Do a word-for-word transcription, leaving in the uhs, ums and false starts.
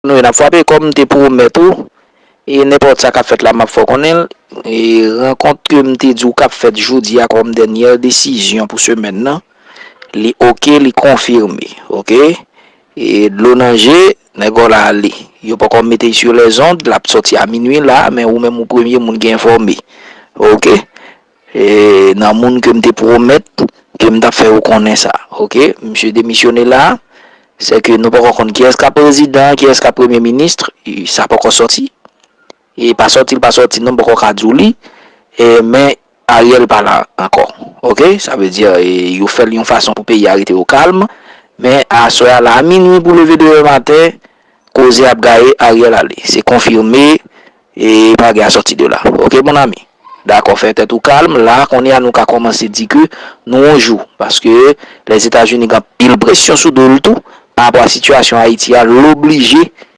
nou ye n ap frape kòm m te pwomèt ou. E nenpòt sa k ap fèt la, m ap fè w konnen l. E rankont ke m te di w k ap fèt jodi a kòm dènyè desizyon pou semèn nan, li oke, li konfime, oke? E dlo nan je, nèg la ale. Yo poko mete l sou lèzond, l ap sòti a minui la, men ou menm ou premye moun ki enfòme, oke? E nan moun ke m te pwomèt ke m t ap fè ou konnen sa, oke? Misye demisyone la, se ke nou poko konn kiyès k ap prezidan, kiyès k ap premye minis, e sa poko sòti. E pa sòti l pa sòti non, m poko ka di w li. E, men Ariel pa la ankò. Oke? Sa vle di, e, yo fè l yon fason pou peyi a rete o kalm. Men aswè a la, a minui pou leve demen maten, koze ap gaye, Ariel ale. Se konfime, e pa gen a sòti de la. Oke, mon ami? Dakò, fè tèt ou kalm. La, kounye a, nou ka kòmanse di ke nou on jou. Paske Lèzetazini gen anpil presyon sou do l tou. Pa rapò a sitiyasyon Ayiti a, l oblije